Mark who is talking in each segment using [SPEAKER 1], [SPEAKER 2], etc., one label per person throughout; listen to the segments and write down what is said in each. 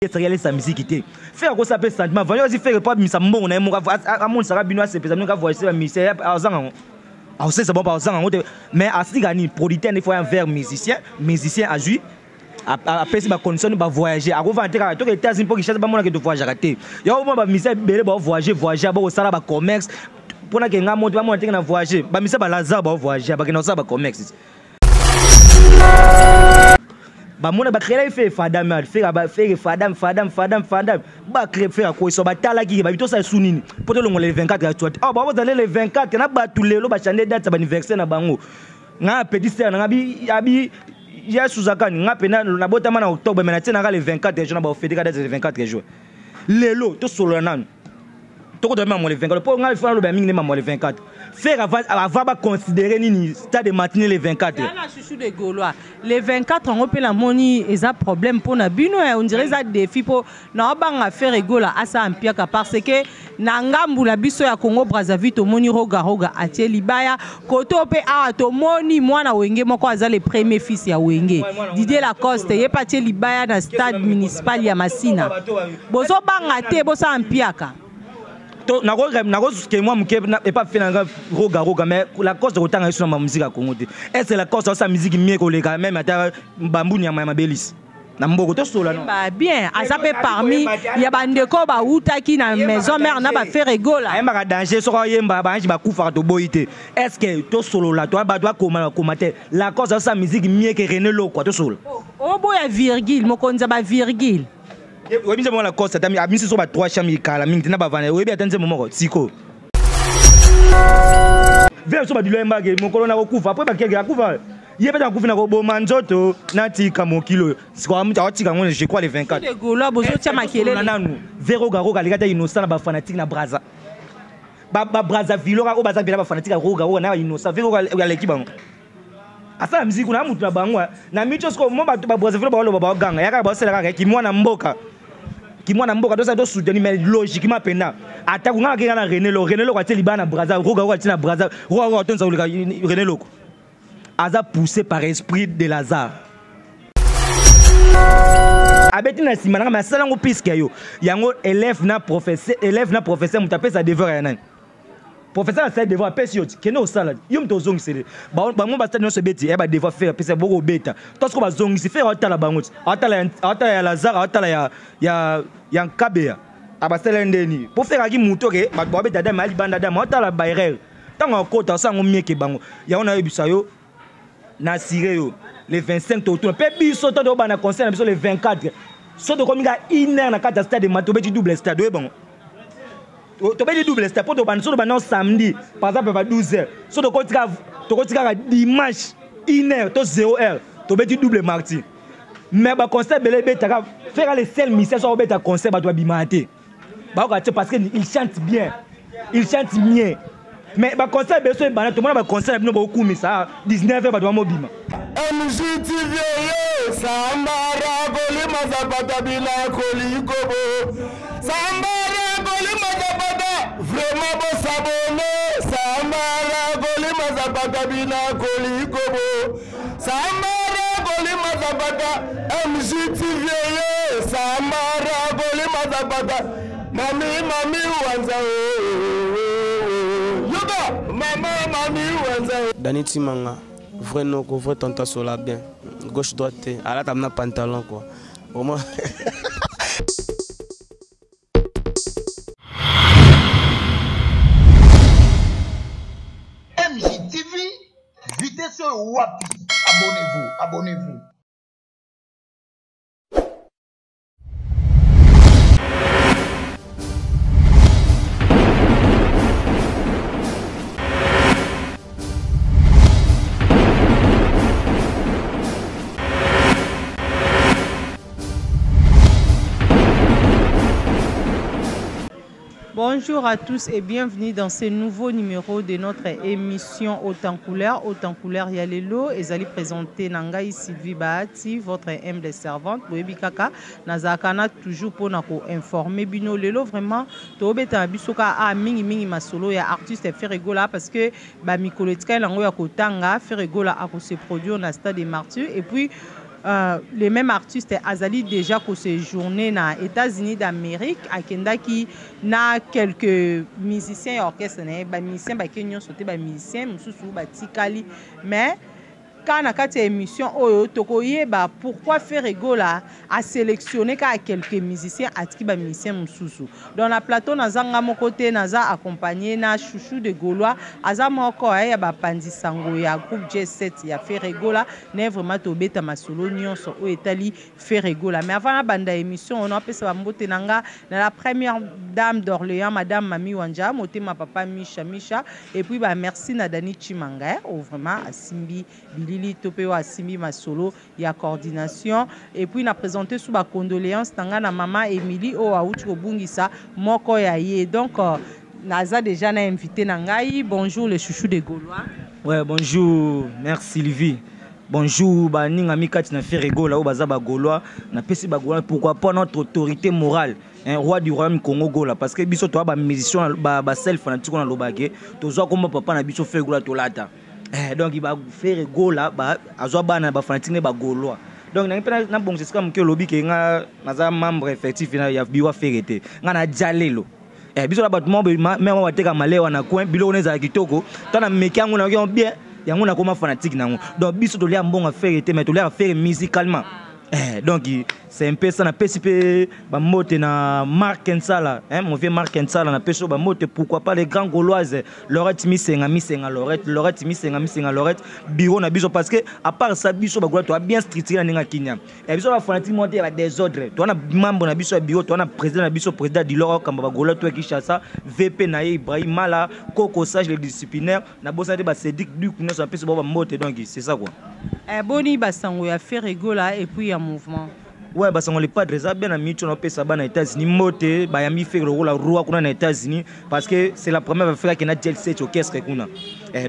[SPEAKER 1] Esaki alesa miziki te. Ferre akosa mpe sentiment vanyo azi Ferre mpo abimisa mbongo na ye moko amonisaka bino asepesa bino ka voyage ba musicien azanga yango akosalisa bango azanga yango te mais asika nini producteur nde faut envers musicien musicien azwi apesi bacondition bavoyage akovanda te kaka toke États-Unis mpo Kinshasa bamonaka tovoyageaka te yango omona bamusicien ebele baovoyage voyage bakosala bacommerce mpona ke nga moto bamona teke na voyage bamusicien balazar baovoyage bakenda kosala bacommerce bamona bacreela ye fere fadam fere fere fadam fadam fadam fadam bacree fere akoyisa batalaki ye babi tosala su nini mpo tolongola le 24 ya twate awa oh, bakozala le 24 na bato lelo bachande date ya baanniversaire na bango ngai petit sere na ngai abi ya suzakani ngai mpena nabotama na octobre mai natie nanga le 24 juin na baofeteka date le 24 juin lelo tosolola nanu tokota mpe mamwa le 24 mpo ngai fo naloba mingi nde mamwa le 24 faire avant, avant baconsidere nini stade de matinée le 24
[SPEAKER 2] na chouchou de gaulois le 24 yango mpe namoni eza problème mpo na bino eh, on dirait eza défi mpo naobanga Ferre Gola asala mpiaka parce que na ngambu na biso ya Congo Brazzaville tomoni Roga Roga atie libaya koto mpe awa tomoni mwana Wenge moko aza le premier fils ya Wenge Didier Lacoste ye mpe atie libaya na stade municipal ya Masina bozobanga te bosala mpiaka
[SPEAKER 1] nakoke mwa moke epa fe nanga roga roga mais lacoste kotanga yesu na bamusike ya congo te est ce lacoste asala musike mie koleka meme ata bambu nyama ya mabelisi na mboko tosola
[SPEAKER 2] no ba bien aza mpe parmi ya bandeko bawutaki na maison mère na baFerre Gola
[SPEAKER 1] ayembaka danger soki ayemba baange bakufaka toboyi te est ce que tosolola to bato bakoma bakoma te lacoste asala musique mieux que rené lokwa tosolola
[SPEAKER 2] oboya virgule mokonzi ya bavirgule
[SPEAKER 1] oyebi nzembo moko lacoste ata abimisi so ba 3 chambre ekala mingi te na bavanda oyebi ata nzembo moko sikoyo vie so badilo yembake mokolo nakokufa apres bakeke akufa ye mpe nakufi nakoboma nzoto natika mokili oyo sikoyo atika yango je crois le 24
[SPEAKER 2] gaulois bozotia makelele
[SPEAKER 1] nanu vero garoga aleka ata innocent na bafanatique na braza babrazzaville oyo baza mpena bafanatique ya roga roga na bainnocent vero aleki bango asala miziki kuna mutu na bango na micho sikoyo mo bato babrazzaville baoloba baoganga yaka baosala kaka kimwana mboka kimwana mboka tosala tosoutenir mais logiquement mpena atako nga akenga na rené loko rené loko atie libala na braza roga roga atie na braza roga roga atonisa koleka rené loko aza poussé par esprit de lazare abeti na nsima nanga me asala yango piske yo yango élève na professeur élève na professeur moto apesa devoir ya nani professeur asali devoir apesi yo ti kende osala yo moto ozongisele bango basali nyonso ebeti ya badevoir fere apesa boko obeta to soko bazongisi fere aotala bango ti aotala ya lazare aotala ya nkabeya abasala ye ndeni mpo fere aki moto ke bato babeta dame alibanda dame aotala baerreur ntango akota osala yango mieke bango yango nayebisa yo na asire yo le 25 totuna mpe biso to tobanda concert na biso le 24 so tokomi ka une heure na kati ya stade ma tobeti double stade oye bango tobeti double stade mpo tobanda so tobanda samedi par exemple ba 12 heures so tokoti kaka dimanche une heure to 0 heure tobeti double martyr mais baconcert ebele ebetaka fera le seul musicien so akobeta concert bato babimaka te bayoka te parce que il chante bien il chante mieux mais baconcert ebele so ebanda tomona baconcert na bino bokumisa 19 heures bato bamobima
[SPEAKER 3] MGTV sambara kolima zapata bila kolikobo sambara kolima zapata vraiment bosabone sambara kolima zapata bila kolikobo sambara kolima zapata MGTV sambara kolima zapata mami mami wanza yoka mama mami wanza
[SPEAKER 4] Dani Timanga, vrai noko, vrai tonton sola bien. Gauche droite, alata na pantalon quoi. Vraiment.
[SPEAKER 5] MJTV, vitesse oyo wapi? Abonnez-vous, abonnez-vous.
[SPEAKER 2] Bonjour à tous et bienvenue dans ce nouveau numéro de notre émission Autant Couleur. Autant Couleur ya lelo, ezali présenté na ngai Sylvie Bahati, votre humble servante. Boyebi kaka nazalaka na toujours pona ko informer bino lelo vraiment tobeta na biso ka a mingi mingi masolo ya artiste Ferre Gola parce que ba mikolo etikali nango ya kotanga Ferre Gola ako se produire na stade des Martyrs et puis Le même artiste azali déjà koséjourner na États-Unis d'Amérique. Akendaki na quelques musiciens ya orchestre na ye. Bamusicien bake nyonso te, bamusicien mosusu batikali. Mais kaka na kati ya émission oyo, tokoyeba pourquoi Ferre Gola asélectionné kaka quelques musiciens, atiki bamusicien mosusu. Donc na plateau naza nga moko te, naza accompagné na Chouchou de Gaulois. Aza moko ya bapanzi sango ya groupe J7 ya Ferre Gola. Ne vraiment tobeta masolo nyonso oyo etali Ferre Gola. Mais avant nabanda émission oyo, napesa bambote na nga na la première dame d'Orléans, madame Mami Wanja, motema papa Misha Misha. Et puis bamerci na Dani Chimanga oyo vraiment asimbi bilili to mpe oyo asimbi masolo ya coordination. Et puis na présente su bacondoléance na nga na mama Émilie oyo awuti kobungisa moko ya ye. Donc naza déjà na invité na ngai. Bonjour, le Chouchou de Gaulois.
[SPEAKER 1] Ouais, bonjour, merci Sylvie. Bonjour baningami kati na Ferre Gola oyo baza bagaulois. Napesi bagaulois, pourquoi pas notre autorité morale, un roi du royaume Congo Gola, parce que biso toa bamusicien, basel fanatique oyo nalobake tozwa komba papa na biso Ferre Gola tolata. Donc Ferre Gola azwa bana bafanatique ne bagaulois. Donc nangi mpe nabongisa esika moke. Olobi ke nga naza membre effectif ya biwa Ferre te. Nga na dia lelo. Biso na bato moko meme bateka malewa na coin, biloko wana ezala kitoko. To na meki yango, nayoki yango bien, yango nakoma fanatique nango. Donc biso tolia mbongo Ferre te, mais toliaka Ferre musicalement. Donc c'est un peu ça. Napesi mpe bambote na Mark Nsala, hein, mon vieux Mark Nsala, napesi oyo bambote. Pourquoi pas les grands Gauloises, Lorette Misenga Misenga, Lorette, Lorette Misenga Misenga, Lorette, bureau na biso. Parce que à part ça, biso bagaulois toa bien structuré na ndenge ya kinya ya biso. Bafanatique moko te ya badésordre. Toa na mambo na biso ya bureau, toa na président na biso, président Dilor okamba bagaulois to ya Kinshasa, VP na ye Ibrahim Mala, Koko Sage le disciplinaire. Nabosana te bacédric Duku nyonso, napesi bao bambote. Donc c'est ça quoi.
[SPEAKER 2] Boni basango ya Ferre Gola et puis ya mouvement?
[SPEAKER 1] Ouais, basango le padre eza bien. Na minute wana, opesa bana États-Unis mbote. Bayambi Ferre lokola roi kuna na États-Unis, parce que c'est la première fois akenda jet set, orchestre kuna.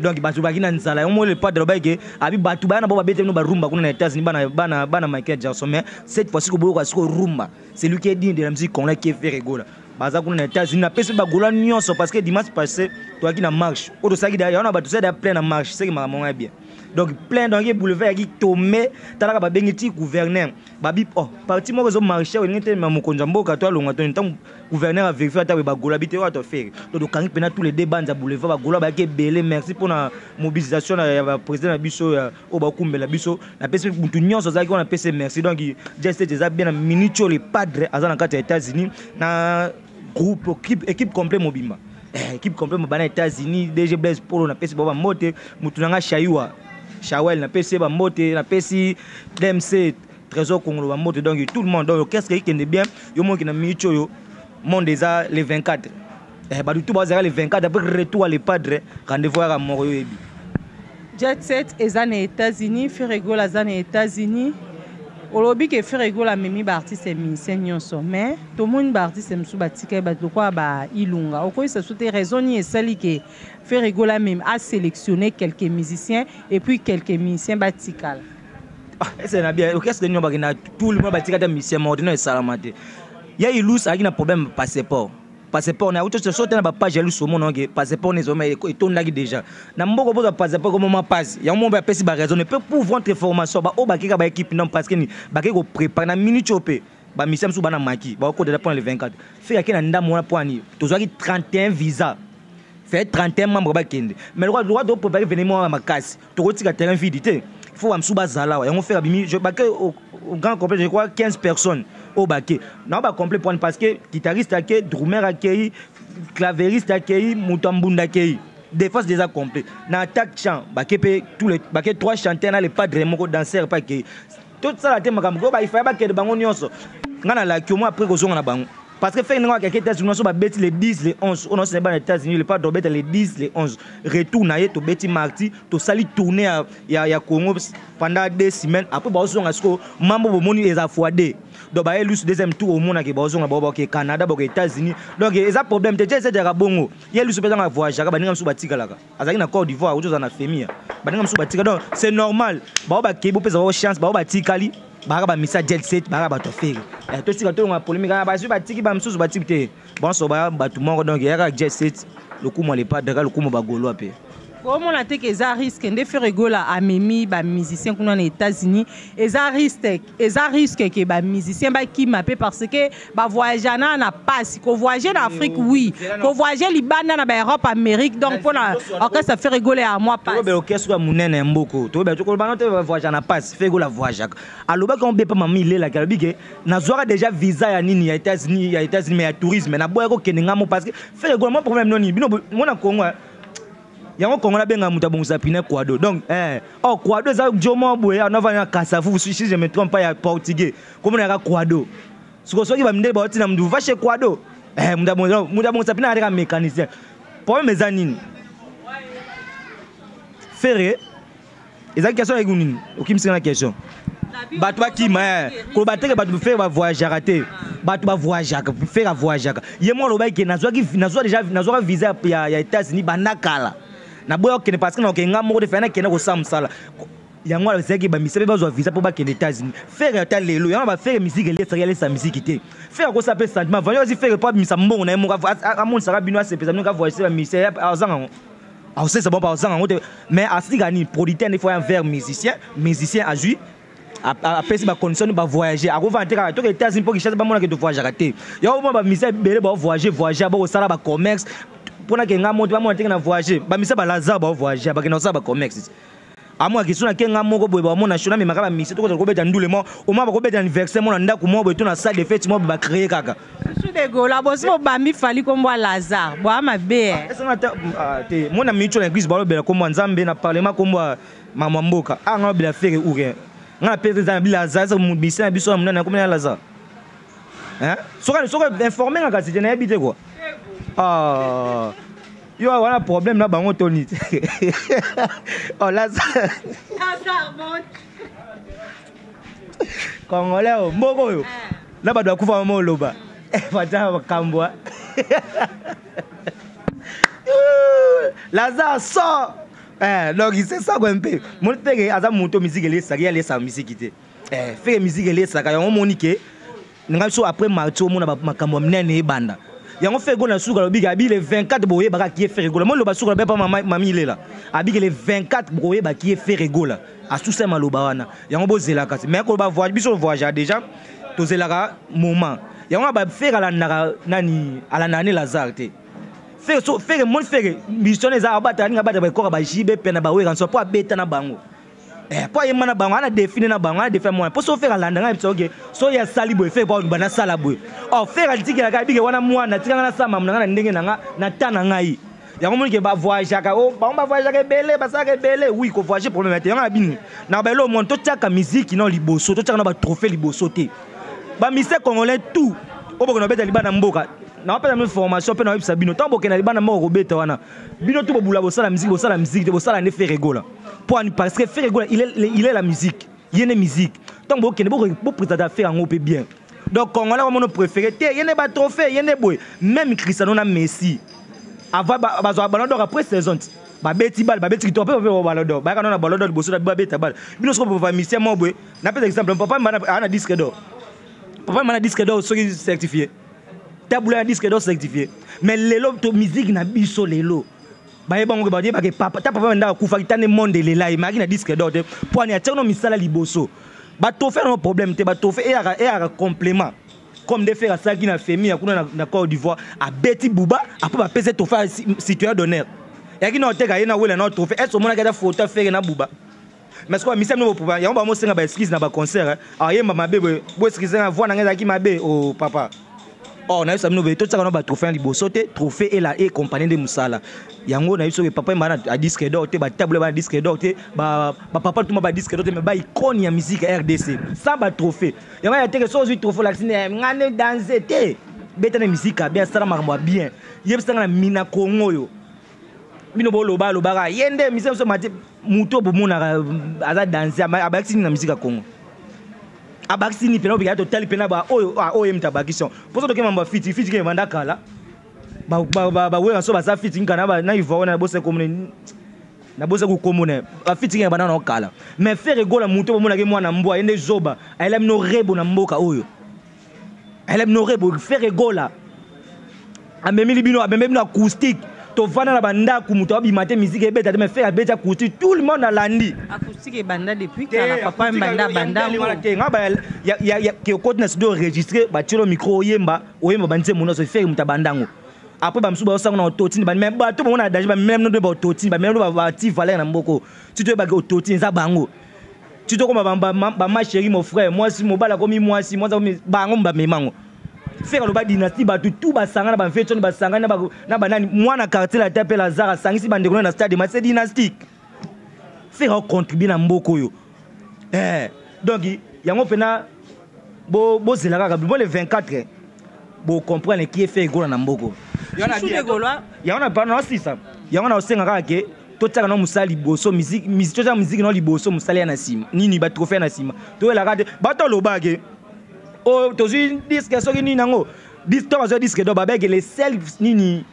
[SPEAKER 1] Donc bato baki na nzala yango. Mo le padre alobaki abi bato baya na bo babete bino barumba kuna na États-Unis, bana, bana, bana Michael Jackson. Mais cette fois-ci koboyoka sikoyo rumba, c'est lui qui est digne de la musique congolaise, qui est Ferre Gola. Baza kuna na États-Unis. Napesi bagaulois nyonso, parce que dimanche passé toyaki na marche oyo tosalaki yango na bato tosali plein na marche, seki makambo ngo ya bien. Donc plein, donc boulevard yaki tome. Talaka, babengi ti gouverneur, babi oh, parti moko ezomarche olingi te ma mokonzi ya mboka to alonga. To ntango gouverneur avérifie ata boye, bagaulois bi te oyo atofere. Donc tokangi mpena tous les deux bandes ya boulevard. Bagaulois bayaki ebele. Merci mpona mobilisation ya baprésident na biso oyo bakumbela biso. Napesi mutu nyonso azalaki wana, napesi merci. Donc jet eza bien. Na minute oyo, le padre aza na kati ya États-Unis na groupe, équipe complet mobimba. Équipe complet mobimba na États-Unis. DG Blaise Polo, napesi bao bambote. Mutu na nga Shaiwa Shawel, napesi ye bambote. Napesi DMC Trésor Congolo bambote. Donc tout le monde, donc orchestre ekende bien. Yo moki na minute oyo, monde eza le 24. Bato tu bazalaka le 24 après retour à le padre. Rendez-vous yaka moko, yo oyebi.
[SPEAKER 2] Jet Set eza na États-Unis, Ferre Gola aza na États-Unis. Olobi ke Ferre Gola amemi baartiste musicien nyonso, mais tomoni baartiste mosusu batikali, bato lokola bailunga. Okoyisa so te raison nini esali ke Ferre Gola amemi, asélectionné quelques musiciens et puis quelques musiciens batikala?
[SPEAKER 1] Ese na bien orchestre nini bakenda tout le monde, batika ta musicien moko te? No, esalama te. Ya Ilus azalaki na problème passeport. Passeport na auto so te na bapage ya Lusu, omona ke passeport na ezoma etondaki déjà na mboka. Bozwa passeport komoma pasi yango moko apesi baraison. Mpe pour votre information, baoyo bakeka baéquipe non, parce que ni bakeki kopréparer na minute oyo mpe bamisia mosusu bana maki bakokota mpona le 24. Fe ake na ndambo wana mpo ani tozwaki 31 visa, fait 31 membre bakende. Mais lokwa topréparé événement ya makasi, tokotika terrain vide te. Faut bamosusu bazala awa. Yango Ferre abimi bake au grand complet, je crois 15 personnes oyo bake nao bacomplet point, parce que guitariste akei, drummer akei, clavériste akei, moto ya mbunda akei, défense déjà complet. Na attaque, chant bake mpe tous les bake, trois chanteurs na le padre moko, danseur mpe akei. Tosala te makambo ko baifaya bakende bango nyonso. Ngai nalaki omo après kozonga na bango, parce que Ferre ndenge akeke États-Unis nyonso babeti le 10, le 11 oyo naosene bana États-Unis. Le padre obeta le 10, le 11 retour na ye. Tobeti mardi, tosali tournée ya Congo pendant 2 semaines. Après baozonga sikoyo mambo bomoni eza fois deux. Donc baye lusu deuxième tour, omonaki baozonga bao baoke Canada, baoke États-Unis. Donc eza problème te. Jet bongo ye lusu mpe ezanga voyageaka, baninga mosusu batikalaka. Azalaki na Côte d'Ivoire, auti ozala na famille, baninga mosusu batika. Donc c'est normal, bao bakei, bopesa bao chance. Bao batikali baka bamisa jet set, baka bato Ferre. Tosika tolonga polémique. Bazwi batiki, bamosusu batiki te, bonso baya bato moko. Donc eyaka jet set, lokumu alepa daka, lokumu bagaulois mpe.
[SPEAKER 2] Bomona te ke eza risque nde Ferre Gola amemi ba musiciens kuna na États-Unis, eza risque, eza risque ke ba musiciens bakima pe parce que ba voyager na na pasi, ko voyager na Afrique oui, ko voyager libanda na ba Europe, Amérique, donc pona orchestre Ferre Gola ya moi pasi.
[SPEAKER 1] Toyeba orchestre ya munene ya mboko, toyeba tokoloba no te ba voyager na pasi, Ferre Gola voyageaka. Alobaki on bepa mami ilela ke alobi ke nazwaka déjà visa ya nini ya États-Unis, ya États-Unis mais ya tourisme, naboya kokende nga mo parce que Ferre Gola mo problème noni bino mona Congo yango Congo nabenga moto abongisa pine Quado. Donc oh Quado eza jomo boye anava na Kasavu si je me trompe pas ya portugais komona yaka Quado. Siko soki ba mindele ba tina mndu va chez Quado. Mutu abongisa pine aleka mécanicien. Problème eza nini? Ferre eza question ya nini? Okimisi na question. Bato bakima koloba te ke bato Ferre ba voyageaka te. Bato ba voyageaka, Ferre a voyageaka. Ye moko alobaki ke nazwaki, nazwa déjà, nazwaka visa ya États-Unis banda kala. Naboya kokende parce que nakokende nga moko te, fallait nakende kosala mosala. Yango wana ezalaki ba misa pe bazwa visa po bakende États-Unis. Ferre ata lelo, yango ba Ferre musique elesaka, elesa musique te. Ferre akosa pe sentiment, vanyo asi Ferre po abimisa mbongo na ye moko, amonisaka bino, asepesa bino, ka voyager ba misa, ya, azanga yango. Aosesa bango, azanga yango te. Mais asika nini, producteur nde faut ya vers musicien, musicien azwi, apesi ba condition ba voyager. Akovanda te kaka, toke États-Unis po Kinshasa bamona ke to voyageaka te. Yango omona ba musicien ebele ba voyager, voyager, ba kosala ba commerce. Mpona ke nga moto bamona te ke na voyager. Ba musicien ba Lazare ba voyager, bakende kosala ba commerce. Amona ke so na ke nga moko boye, bamona show, namemaka ba musicien, tokozala kobeta ndule mo, omona bakobeta anniversaire mo na ndako mo boye, to na salle de fête mo boye, ba créer kaka.
[SPEAKER 2] Chouchou de Gola, bosi bobambi Fally kombo ya Lazare, boa mabe, eh.
[SPEAKER 1] Est-ce que na ta, ah, te, mona micho na église balobela kombo ya Nzambe, na parlement kombo ya mama mboka. Ah, nga lobela Ferre ou rien. Nga na pesa za Lazare, ça mu musicien na biso ya munene, kombo ya Lazare. Hein? Soka, soka informer nga kasi te, nayebi te quoi. Ah. Yo wana problème na bango toni. Oh Lazare.
[SPEAKER 2] Lazare bon.
[SPEAKER 1] Congolais o mboko oyo. Na bato bakufa mama oloba. Batia makambo. Lazare sort. Donc c'est ça quoi un peu. Mon père aza moto musique elesaka, ye alesaka musique te. Ferre musique elesaka yango moni ke nga biso après martyr omona ba makambo ya minene ebanda. Yango Ferre Gola suka lobi ke abi le 24 boyebaka ki ye Ferre Gola. Moi loba suka lobi pa mama mami ilela. Abi ke le 24 boyeba ki ye Ferre Gola. Asusa maloba wana. Yango bozelaka. Mais ko ba voyage biso voyage déjà tozelaka moment. Yango ba Ferre alandaka nani alandaka ne Lazare te. Ferre so Ferre mon Ferre mission eza abata ninga abata ba koka ba JB pe na ba wera so po abeta na bango. Po ayemba na bango, ana défini na bango, ana défini mwana. Po so Ferre alanda ngai biso, okay. So ya sali boye, Ferre po bana sala boye. Oh, Ferre alitikela ka bike wana mwana, tika na sala mamu na ngai na ndenge na nga, na ta na ngai. Yango moni ke ba voyageaka, oh, bango ba voyageaka ebele, ba salaka ebele. Oui, ko voyager problème te. Yango na bini. Na ba elo mwana, totiaka musique na liboso, totiaka na ba trophée liboso te. Ba musiciens congolais tout, oyo bokende kobeta libanda mboka. Na bapesa bino formation pe na bayebisa bino. Tango bokende libanda mboka kobeta wana, bino tout bobula bosala musique, bosala musique te, bosala nde Ferre Gola. Po ani, parce que Ferre Gola, il est la musique. Il est musique. Tant que bokende, bo présenter Ferre yango pe bien. Donc congolais wa mono préféré te, yene ba trophée, yene boye. Même Cristiano na Messi. Avant ba bazwa ballon d'or après saison. Ba beti balle, ba beti kitoko, pe ba ballon d'or. Ba kana na ballon d'or liboso na ba beta balle. Bino soko ba musicien mo boye. Na pesa exemple, papa mana ana disque d'or. Papa mana disque d'or soki certifié. Tabula na disque d'or certifié. Mais lelo to musique na biso lelo. Ba yebango ke ba yeba ke papa, ta papa nda kufa kitane monde lela ye, maki na disque d'or te. Po ani atia no misala liboso. Ba trophée no problème te, ba trophée e ya complément. Comme de faire ça qui na famille ya kuna na Côte d'Ivoire, a Betty Bouba, après ba pese trophée citoyen d'honneur. Ya ki na oteka ye na wela na trophée, est-ce omona ka photo faire na Bouba. Mais ce qu'on misem no pouva, yango ba mo senga ba excuse na ba concert, hein. Ah yemba mabe boye, bo excuse na voix na ngai ki mabe, oh papa. Oh na yebisa bino boye, totiaka na ba trophée liboso te, trophée et la et compagnie de musala. Yango na yebisa ke papa mba na disque d'or te, ba table ba disque d'or te, ba papa tout ba disque d'or te, mais ba icône ya musique RDC. Sans ba trophée. Yango ya te ke soki trophée la sine ngane danser te. Beta na musique bien sala makambo ya bien. Yebisa nga na mina Congo yo. Bino bo loba lobaka yende musique so mati muto bomonaka aza danser abakisi na musique ya Congo. Abakisi ni pena obika totali pena ba oyo, ah, oyo mta bakisi. Poso toke mambo fiti, fiti ke banda kala. Ba, ba, ba, ba wera so baza fiti ngana ba na Ivoire na bose komune. Na bose ku komune. Ba fiti ke banda na kala. Mais Ferre Gola muto bomonaka mwana mbwa yende zoba. Ayela no rebo na mboka oyo. Ayela no rebo Ferre Gola. Amemeli bino, amemeli bino acoustique. Tovanda na bandako, moto abima te, musique ebeta te, mais Ferre abeti acoustique, tout le monde alandi.
[SPEAKER 2] Acoustique ebanda depuis kala, papa mbanda banda.
[SPEAKER 1] Te, nga ba ya ke okoti na studio enregistré, batielo micro, oyemba, oyemba banzembo nyonso. Ferre moto abandango. Après, bamosusu baosango na autotune, mais bato bango na danger, bameme no nde bautotune, bameme no bati valeur na mboko. Ti toyebaki autotune eza bango, ti tokoma bama chéri, mon frère, mwasi, mobali akomi mwasi, mwasi akomi, bango bamemango. Ferre aloba dynastie, bato tu basanga na bamfetoni, basangani na banani, mwana quartier la te mpe Lazare asangisi bandeko na stade, ma c'est dynastique. Ferre acontribue na mboka oyo. Donc yango mpena bozela kaka bo le 24, bocomprendre qui est Ferre Gola na mboko. Yango na bana osisa yango na osenga kaka ke totiaka na mosala liboso, musique, totiaka musique na liboso, mosala ya na nsima, nini, batrophée na nsima. Toyelaka te, bato alobake oyo tozwi disque soki nini yango to bazwa disque d'or, babeke le seul nini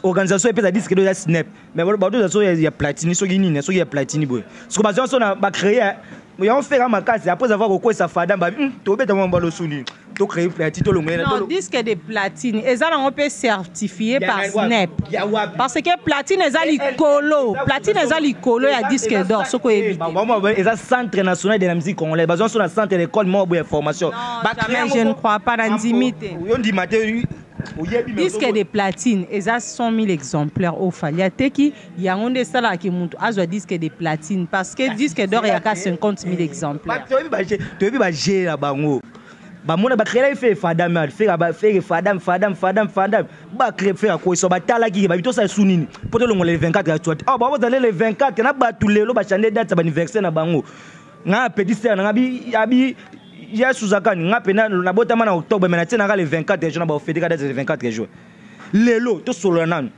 [SPEAKER 1] organisation epesa disque d'or eza SNEP, mais bato so ya platine soki nini, soki ya platine boye, soki bazwa so na bacréer yango. Ferre makasi, après avoir kokwesa fadam, babi tobeta mwa mbala osuni, tocréer platine, tolongola.
[SPEAKER 2] Non, disque de platine eza nango mpe certifié par SNEP, parce que platine eza likolo, platine eza likolo ya disque d'or, soki oyebi.
[SPEAKER 1] Eza Centre national de la musique congolaise, bazwa so na centre d'école moko boye ya formation.
[SPEAKER 2] Je ne crois pas, na ndimi te.
[SPEAKER 1] Yo ndima te.
[SPEAKER 2] Disque de platine eza 100 000 exemplaires oyo Fally ateki. Yango nde esalaka motu azwa disque de platine, parce que disque d'or eyaka 50 000 exemplaires.
[SPEAKER 1] Toyebi baje na bango, bamona bacréela Ferre fadam, Ferre fadam, fadam, fadam, fadam, bacré Ferre akoyisa. Batalaki babi tosala su nini mpo tolongola le 24 ya twate awa, babozala le 24 na bato lelo bachande date ya baanniversaire na bango. Nga petit sœur nanga abi ya suzakani, nga mpe nabotama na octobre, mais natie nanga le 24 juin, na baofete ka date le 24 juin. Lelo tosolola nanu,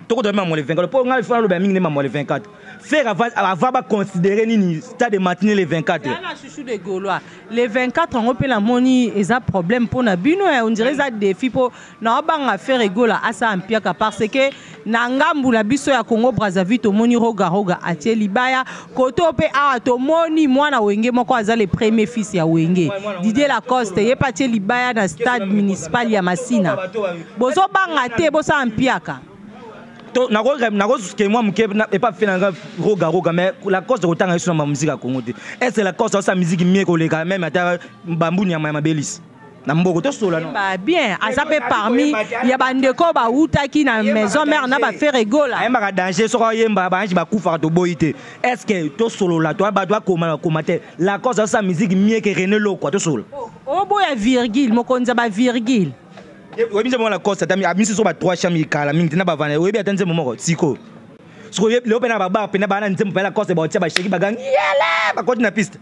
[SPEAKER 1] tokota mama le 24, mpo ngai fana loba mingi nde mama le 24. Ferre avant baconsidérer nini, stade matinée le 24.
[SPEAKER 2] Na Chouchou de Gaulois, le 24 yango mpe namoni eza problème mpo na bino, on dirait eza défi mpo na obanga Ferre Gola asala mpiaka, parce que na ngambu na biso ya Congo Brazzaville tomoni Roga Roga atie libaya koto mpe awa, tomoni mwana Wenge moko aza le premier fils ya Wenge, Didier Lacoste, ye mpe atie libaya na stade municipal ya Masina. Bozobanga te bosala mpiaka?
[SPEAKER 1] Nakoke mwa moke epa fe nanga Roga Roga, mais Lacoste kotanga yesu na bamusike ya Congo te. Est ce que Lacoste aosala musique mie koleka même ata bambuni ya mabelisi na mboko? Tosola.
[SPEAKER 2] Ba bien, aza mpe parmi ya bandeko bawutaki na maison mère na baFerre Gola.
[SPEAKER 1] Ayembaka danger, soki ayemba baange bakufaka, toboyi te. Est ce que tosolola to bato bakoma bakoma te, Lacoste aosala musique mieux que René Lokwa? Tosolola.
[SPEAKER 2] Oboya virgule, mokonzi ya bavirgule.
[SPEAKER 1] Oyebi nzembo moko Lacoste ata amisi so ba trois champs mikala mingi te na bavanda, oyebi ata nzembo moko sikoyo? Sikoyo lelo mpe na babar mpe na baa na nzembo mpe Lacoste baotia, basheki, bagangi yele, bakoti na piste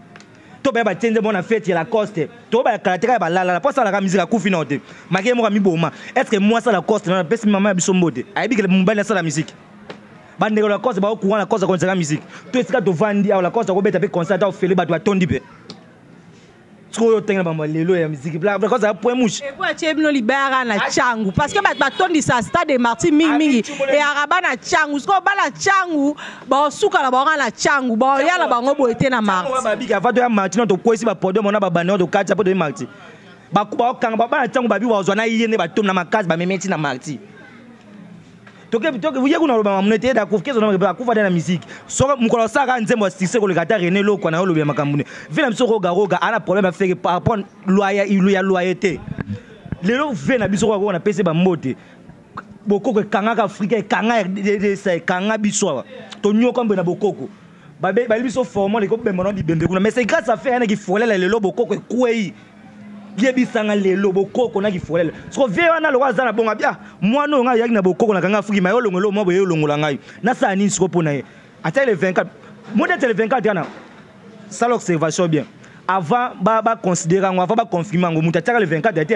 [SPEAKER 1] to baya batie nzembo na fete ya Lacoste to bayakala te kaka balalala mpo asalaka musique, akufi nao te, make ye moko amiboma. Est ce que mwasi Lacoste na apesi mama ya biso mbote, ayebi ke mobali asala musique? Bandeko Lacoste baocourant, Lacoste akonisaka musique to esika tovandi awa, Lacoste akobeta mpe concert ata ofele, bato batondi mpe. Sikoyo otenga bamba lelo ya musique, Lacoste aza point mouche.
[SPEAKER 2] Epo atie bino libaya na Tshangu, parce que bato batondisa stade de Martyr mingimingi eyaka bana Tshangu. Sikoyo bana Tshangu baosuka na bango na Tshangu, baoya na bango boye te na Martyr.
[SPEAKER 1] Babiki ava toya Martyr no tokwesi bapodium na babande tokatisa mpo toye Martyr, baokanga bana ntango babi bazwa na ye nde batomi na makasi, bamemi ti na Martyr. Ye kuna aloba makambo nete akufa, akufa te na musique. Soki mokolo asalaka nzembo ya succès koleka ata René Lokwa na yo, olobela makambo ne ve na biso. Roga Roga ana problème afeke par rapport ya loyer te. Lelo ve na biso kaka napesi bambote. Bokoko ekangaka Afrika, ekanga ekanga biso awa, tonyoka mbe na bokoko, bali biso formol ekobemba na bibembe kuna, mais c'est grâce à Ferre yanaki folela. Lelo bokoko ekwei, yebisanga lelo bokoko naki folela. Soko vie wana loko aza na bongo abi, ah, mwana oyo ngai ayaki na bokoko, nakanga fuki ma ye, olongola mwa boye, olongola ngai, nasala nini siko mpo na ye? Ata le 24 mo date, le 24 wana, sala observation bien avant baconsidérer yango, avant baconfirme yango. Moto atiaka le 24 te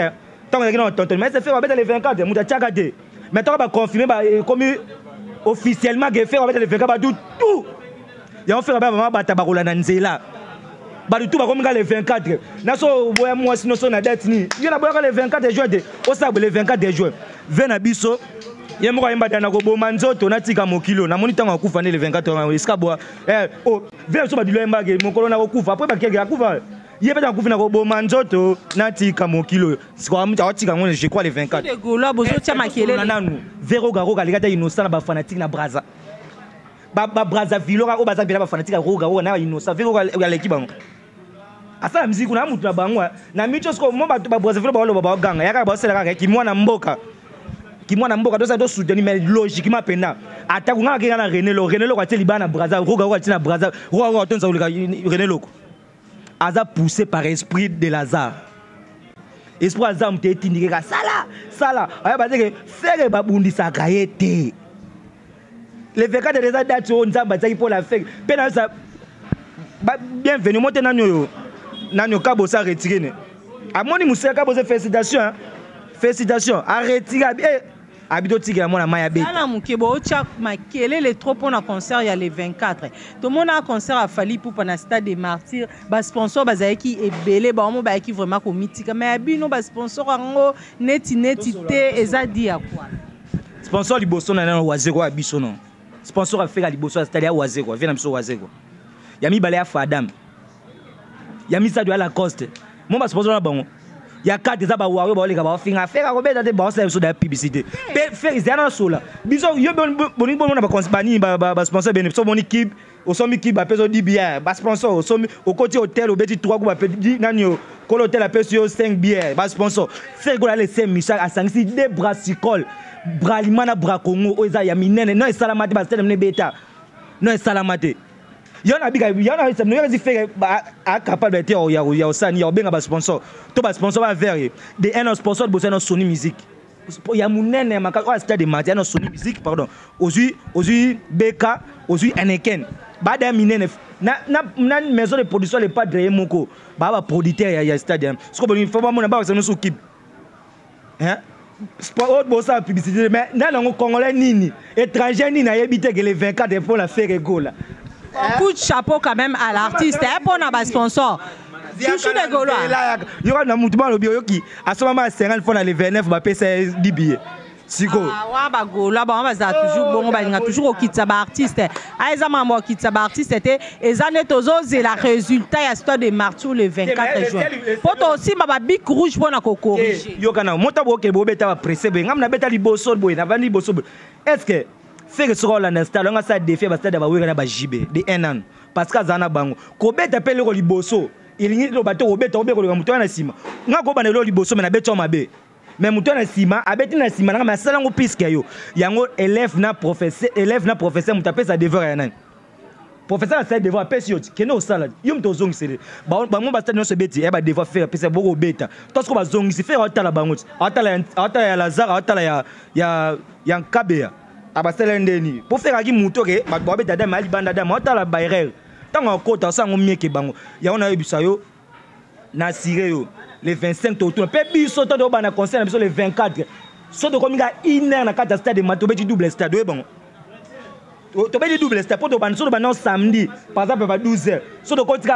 [SPEAKER 1] ntango ezalaki na tonton, mais Ferre babeta le 24, moto atiaka te. Mais ntango baconfirme, ekomi officiellement ke Ferre babeta le 24, batu tout yango Ferre baya bama bata bakolanda nzela, bato tu bakomi ka le 24. Naso oboya mwasi nyonso na date nini? Yo naboyaka le 24 juin te, osala boye le 24 juin. Ve na biso ye moko ayemba na koboma nzoto, natika mokili oyo, namoni ntango akufa nde le 24 esika boa. Ve biso badilo ayembake mokolo na kokufa, apres bakeke akufa. Ye mpe nakufi na koboma nzoto natika mokili oyo. Sikoyo aotika yango, je crois, le 24.
[SPEAKER 2] De Gaulois, bozotia makelele.
[SPEAKER 1] Nanu Veroga Roga aleka ta innocent na bafanatique na Braza, babrazzaville oyo baza mpena bafanatique ya Roga Roga na bainnocent. Veroga aleki bango, asala miziki kuna mutu na bango na micho. Sikoyo mo bato babrazzaville baoloba, baoganga ya kaka, baosala kaka kimwana mboka, kimwana mboka, tosala tosoutenir. Mais logiquement mpena ata kunga akenga na René Loko, René Loko atie libala na Braza, Roga Roga atie na Braza, Roga Roga atonisa koleka René Loko. Aza poussé par esprit de Lazare, esprit aza moto etindiki kaka sala sala. Ayeba te ke Ferre babundisaka ye te. Le 24 eza date oyo Nzambe atiaki mpo na Ferre. Mpe nayesa bienvenu mo te. Nani oyo, nani okabosa retire ne amoni moseka Kabosa. Félicitation, félicitation, aretire eh, abi totikela mwana mai abeta.
[SPEAKER 2] Tala moke, bootya makelele trop mpona concert ya le 24. Tomona concert ya Fally Ipupa na Stade de Martyr, basponsor bazalaki ebele, bango bayaki vraiment komitika. Mais ya bino, basponsor yango neti neti te. Eza di ya kwa?
[SPEAKER 1] Sponsor liboso na nano Wazeko ya biso. No sponsor afeka liboso ya stade ya Wazeko, avie na biso Wazeko. Ya mibale ya Fadam, ya misato ya Lacoste. Mo basponsor na bango ya 4 eza bawario, baoleka, baofinga Ferre akobeta te, baosala biso da publicité. Mpe Ferre ezala na sola biso. Yo boningi bomona banini, basponsor bene so bomoni kib, osombi kib, bapesi yo 10 bière, basponsor. Osombi, okoti hotel, obeti 3 ku, bape nani yo kolo hotel apesi yo 5 bière, basponsor. Ferre Gola le saint Michel asangisi deux brassicole, Bralima na Bracongo, oyo eza ya minene. No esalama te, bastade mine ebeta, no esalama te. Yo na bika yo na yo Ferre acapable te ya osani ya obenga basponsor to basponsor bavere ye de un sponsor liboso na Sony Music ya monene ya makasi oyo Stade de Martyr na Sony Music. Pardon, ozwi beka, ozwi Heineken, bada ya minene na maison de production Le Padre ye moko, baa baproducteur ya stade. Siko bolingi fo bamona bakisa nyonso kipe oyo bosala publicité. Mais nani yango, congolais nini, étranger nini ayebi te ke le 24 mpo na Ferre Gola?
[SPEAKER 2] Coup de chapeau quand même à l'artiste, hein, mpona basponsor. Chouchou de Gaulois.
[SPEAKER 1] Yoka na mutu balobi, oyoki asomama ya 50 mpo na le 29, bapesa ye 10 billet sikoyo.
[SPEAKER 2] Wa bagaulois bango bazala toujours bongo, balinga toujours kokitisa baartiste. A eza makambo ya kokitisa baartiste te, eza nde tozozela résultat ya Stade de Martyr le 24 juin mpo tosimba babic rouge mpona kocorriger.
[SPEAKER 1] Yoka na moto boke bobeta bapresse boye, ngam nabeta liboso boye, navandi liboso boye. Est ce que Ferre soki olanda stade anga asala défi ya bastade ya baweka na bajibe de un an, parce que azala na bango kobeta mpe eloko liboso, elingi loba te kobeta obe koleka moto wana na nsima. Nga kobanda eloko liboso, me nabeti yo mabe, mais moto wana na nsima abeti na nsima nanga, me asala yango puisque yo yango élève na professeur, moto apesa devoir ya nani, professeur asali devoir, apesi yo, kende osala, yo moto ozongisele. Bango bastade nyonso ebeti ya badevoir Ferre apesa, bokobeta to siko bazongisi. Ferre aotala bango ti aotala ya Lazare, aotala ya Nkabeya, abasala ye ndeni mpo Ferre aki moto ke bato babeta dame alibanda dame, aotala baerreur ntango akota, osala yango mieke bango. Yango nayebisa yo, na assuré yo, le 25 totuna mpe biso to tobanda concert na biso le 24. So tokomi ka une heure na kati ya stade, tobeti double stade. Oye bango tobeti double stade mpo tobanda. So tobanda samedi par exemple ba 12 heures, so tokoti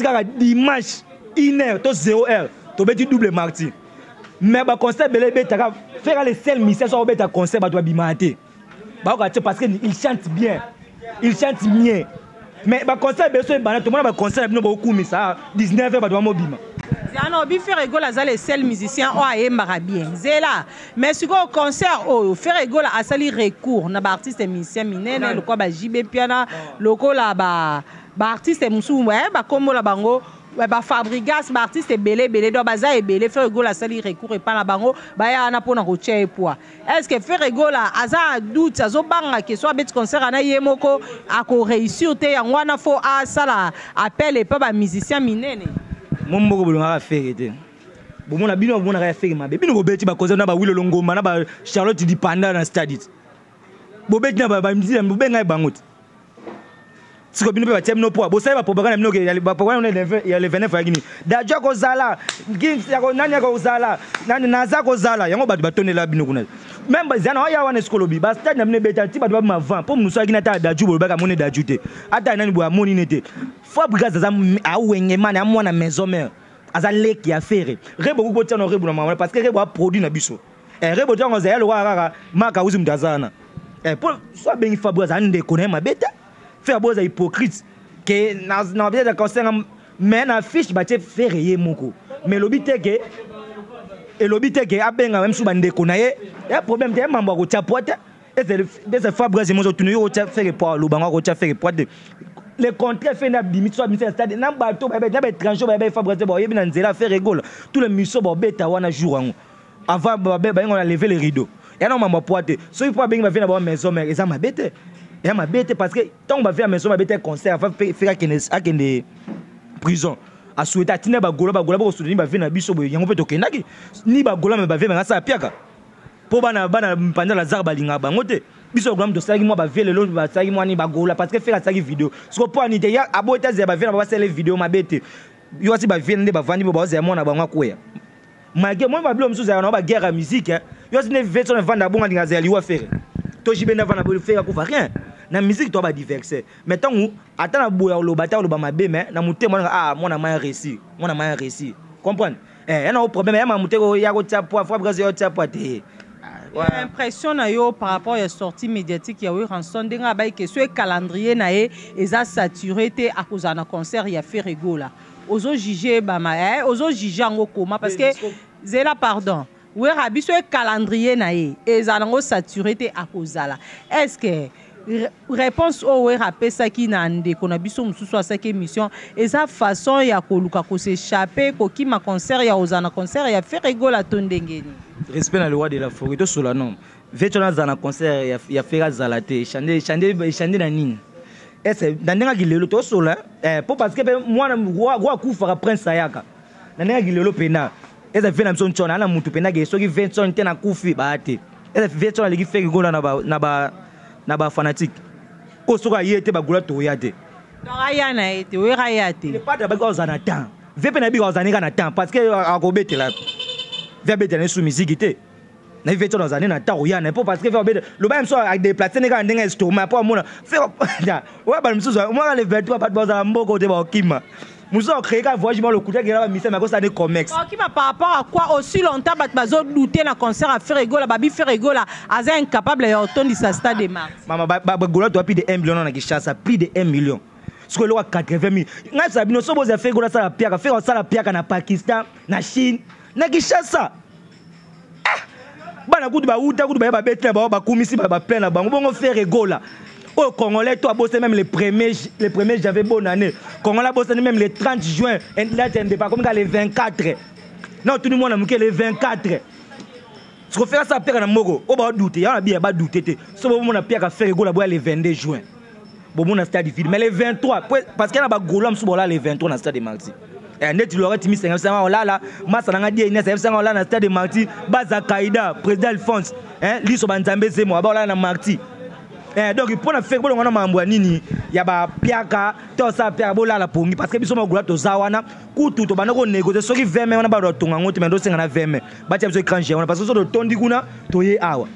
[SPEAKER 1] kaka dimanche une heure to 0 heure, tobeti double Martyr. Mais baconcert ebele ebetaka, Ferre le seul musicien so akobeta concert, bato babimaka te, bayoka te, parce que il chante bien, il chante mieux. Mais baconcert ebele so ebanda, tomona baconcert na bino bokumisa 19 heures, bato bamobima.
[SPEAKER 2] Zana obi, Ferre Gola aza le seul musicien oyo ayembaka bien zela. Mais sikoyo concert oyo, Ferre Gola asali recours na baartiste musicien minene lokola ba JB Mpiana, lokola baartiste mosusu bakombola bango, bafabrigas, baartiste ebele ebele. Donc baza ebele. Ferre Gola asali recours epa na bango, baya wana mpona kotia ye poids. Est ce que Ferre Gola aza na doute, azobanga ke so abeti concert ana ye moko akoréussir te, yango wana fo asala appel epa bamusicien minene?
[SPEAKER 1] Mo moko bolongaka Ferre te, bomona bino bomonaka ya Ferre mabe. Bino bobeti baconcert na bawilolo ngoma na bacharlotte dipanda na stade te, bobeti na bamusicien, bobengai bango te. Siko bino mpe batia bino poa, bosali bapropagande na bino. Bapropagande ya le 29 ayaki nini? Dadju akozala, nani akozala, nani naza kozala, yango bato batondela bino kuna. Même zana oya wana esiko olobi bastade na bino ebeta ti bato babima vent mpo mosu ayaki na ata Dadju, bolobaki amoni Dadju te, ata nani boye amoni ne te. Fabregas aza awengemani, amwana maison mère, aza leki ya Ferre. Rebo kuki botia na Rebo na mama, parce que Rebo aproduit na biso. Rebo ntango azali lokola kaka maka uzi, moto aza wana po so abengi Fabregas, aza ndeko na ye mabe te. Ferre bo aza hypocrite ke na peut-être concert. Mais na affiche batie Ferre ye moko, mais elobi te ke, elobi te ke abenga même su bandeko na ye. Ya problème te, ya mambo akotia poids te. Ese Fabrice mozo tunu yo kotia Ferre poids, aloba ngo akotia Ferre poids te. Le contraire, Ferre na bimi so abimisi na stade na bato bayebi, na baétranger bayebi Fabrice, bayebi na nzela Ferre Gola, tous les miso babeta wana jour yango avant bayengo na lever le rideau. Ya na mambo poids te. Soki po abengi bavie na bango maison mère, eza mabe te, eza mabe te, parce que ntango bavie ya maison mabe te, concert avant Ferre akende prison, asouhaite atinda bagola, bagola bakosoutenir bavie na biso boye. Yango mpe tokendaki ni bagola, me bavie banga asala piaka mpo bana mpanza Lazare balingaka bango te. Biso bagola tosalaki mwa bavie, lelo basalaki mwa nini bagola, parce que Ferre asalaki video. Siko mpo ani te ya aboyi te, azela bavie na basala video mabe te. Yo asi bavie nde bavandi bo bazela mwana bango akweya, malgré moi babilo mosusu ezalaka na baguerre ya musique. Yo asi nde vie so na vanda bongo, alinga azela liwa Ferre to jibe nde avanda boye, Ferre akufa, rien na musique to badivers. Mais ntango ata na boya oloba, ata oloba mabe, mais na motema wana, ah, mwana ma ya réussir, mwana ma ya réussir, comprendre eh, ya na problème ya mamu te ya kotia poids. Fabrice ya kotia poids te.
[SPEAKER 2] Impression na yo par rapport ya sortie médiatique ya Werrason, ndenge abayi question e calendrier na ye eza saturé te, akozala na concert ya Ferre Gola, ozojuge bama eh, ozojuge yango koma? Parce que zela, pardon, Wera biso e calendrier na ye ezala yango saturé te, akozala. Est ce que réponse oyo Wera apesaki na ndeko na biso mosusu asalaki émission eza façon ya koluka kos'échapper, kokima concert ya kozala na concert ya Ferre Gola, to ndenge nini?
[SPEAKER 1] Respect na le roi de la forêt. Tosola non, veto nazala na concert ya Ferre, azala te, echande na nini? Ese na ndenge aki lelo tosola po parce que mpe mwana roi akufaka, prince ayaka. Na ndenge aki lelo mpena eza vie na biso ntshona ana mutu mpena ke soki Vincent te nakufi baya te. Eza Vincent aleki Ferre Gola na bafanatique oyo soki aye te, bagola toya te.
[SPEAKER 2] Donc aya na ye te, oyera ya te.
[SPEAKER 1] Le padre abaki ozala na temps ve mpe nayebi kozala kaka na temps, parce que akobetela ve, abetela ne su musique te. Nayebi ve tona ozala nde na temps koya na po, parce que ve abetela loba ye mosusu adéplace ne kaka ndenge estomac po amona fe oya. Bato mosusu omona le 23, bato bazala mboko te, bakokima. Mosusu acréé kaka voyage ma lokuta akela bamisa me akosala ne comex.
[SPEAKER 2] Okima par rapport à quoi? Aussi longtemps bato bazodute na concert ya Ferre Gola, babi Ferre Gola aza incapable ya otondisa stade de Mars.
[SPEAKER 1] Mama, bagola toa plus de 1 million na Kinshasa, plus de 1 million. Sikoyo eloko ya 80 000, ngai sala bino so bozala Ferre Gola asala piaka. Ferre asala piaka na Pakistan, na Chine, na Kinshasa. Ah! Bana kutu bauta kutu baye babeti na bango, bakumisi baplein na bango bongo. Ferre Gola oyo congolais to abosani même le premier janvier, bonne année. Congolais abosani même le 30 juin, date indépendant, komi kaka le 24. Na otuni mwana moke le 24. Siko Ferre asala piaka na moko oyo baodute yango na biya badute te. So bomona piaka Ferre Gola boya le 22 juin, bomona stade vide, mais le 23, parce que na bagaulois mosusu bolala le 23 na stade de Martyr. Neti Lorette Misenga bisanga olala masa nanga die Ines bisanga olala na stade de Martyr, baza Kaida président Alphonse liso banzambe zemo aba olala na Martyr. Donc mpo na Ferre bolonga na mambo ya nini ya bapiaka to osala piaka, bolala pongi, parce que biso magola toza wana kutu tobanda konégocie soki 20 mai wana bato batonga yango te, mai tosenga na 20 mai batia biso écran géant wana, parce que so totondi kuna toye awa.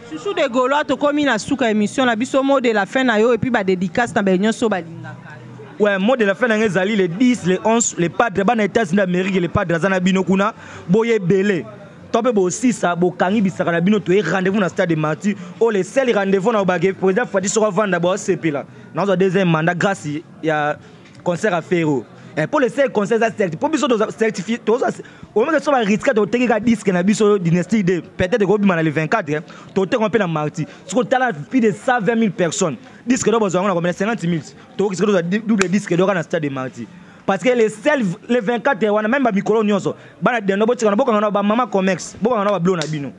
[SPEAKER 2] Chouchou de Gaulois, tokomi na suka émission na biso. Mot de la fin na yo et puis badédicace na baye nyonso balingaka.
[SPEAKER 1] Ouais, mot de la fin na ngai ezali le 10, le 11, le padre bana États-Unis d'Amérique, le padre aza na bino kuna, boye ebele to mpe bosisa bokangi bisaka na bino. Toye rendez-vous na stade de Martyr oyo le seul rendez-vous na obake président Fadi soko avanda baosepela nazwa deuxième mandat grâce ya concert ya Ferre. Mpo le seul concert eza certi mpo biso certifié, tozwa omeke so bariske toteki ka disque na biso Dynastie 2, peut-être ekobima na le 24, toteka mpe na Martyr. Soki otala plus de 120 000 personnes, disque do bozwa yango na combien? 50 000. Tokokisi tozwa double disque doka na stade de Martyr, parce que le seul le 24 wana, même bamikolo nyonso bana dendo botikana, bokanga na bamama comex, bokanga na bablo na bino.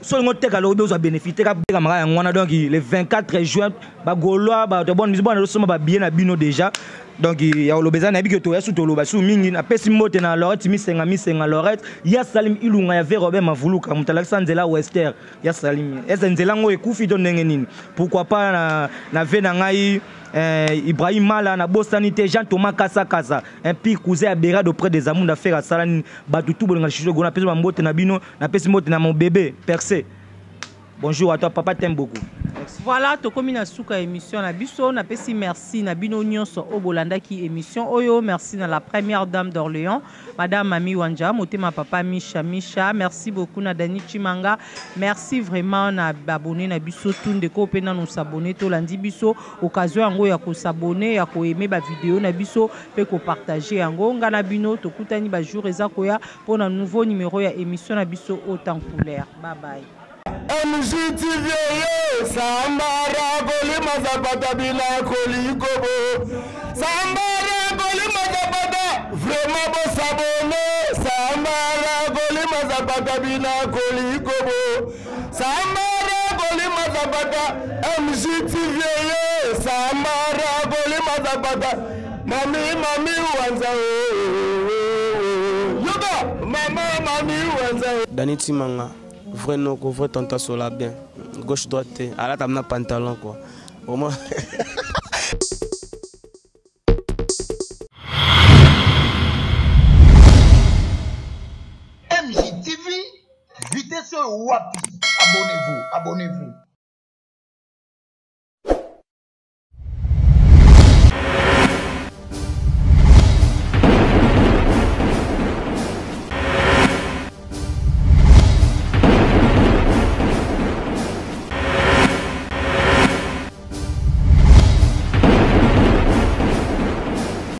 [SPEAKER 1] So olingo teka lobi ozwa bénéfice teka bekamaka yango wana. Donc le 24 juin, bagaulois, bato bon bona tosomba babillet na bino déjà. Donc ya koloba eza, nayebi ke toya su toloba su mingi. Napesi mbote na Lorette Misenga, Misenga Lorette ya Salim Ilunga ya ve Robert Mavuluka, moto alakisa nzela Wester ya Salim. Ese nzela yango ekufi to ndenge nini? Pourquoi pas na ve na ngai Ibrahim Mala, nabosani te Jean Thomas Kasakasa, un pire cousin ya Berado auprès des amours d'affaires. Asala nini? Bato tu bolinga Chuchu Gola, napesi bambote na bino. Napesi mbote na mon bébé Percé, bonjour à toi, papa t'aime beaucoup.
[SPEAKER 2] Voilà, tokomi na suka émission na biso. Napesi merci na bino nyonso oyo bolandaki émission oyo. Merci na la première dame d'Orléans, madame Mami Wanja, motema papa Misha Misha. Merci beaucoup na Dani Chimanga. Merci vraiment na abonné na biso tout ndeko pe na nous s'abonner tolandi biso occasion yango ya ko s'abonner, ya ko aimer ba vidéo na biso pe ko partager yango. Nga na bino tokutani ba jour eza koya pour na nouveau numéro ya émission na biso autant couleur. Bye bye.
[SPEAKER 3] MGTV yo sambara kolima zapata bila kolikobo sambara kolima zapata vraiment bosabone sambara kolima zapata bila kolikobo sambara kolima zapata MGTV yo sambara kolima zapata mami mami wanza yoka mama mami wanza.
[SPEAKER 4] Dani Timanga, vrai noko, vrai tanta sola bien. Gauche droite te, alata na pantalon quoi. Vraiment.
[SPEAKER 5] MJTV, vitesse wapi? Abonnez-vous, abonnez-vous.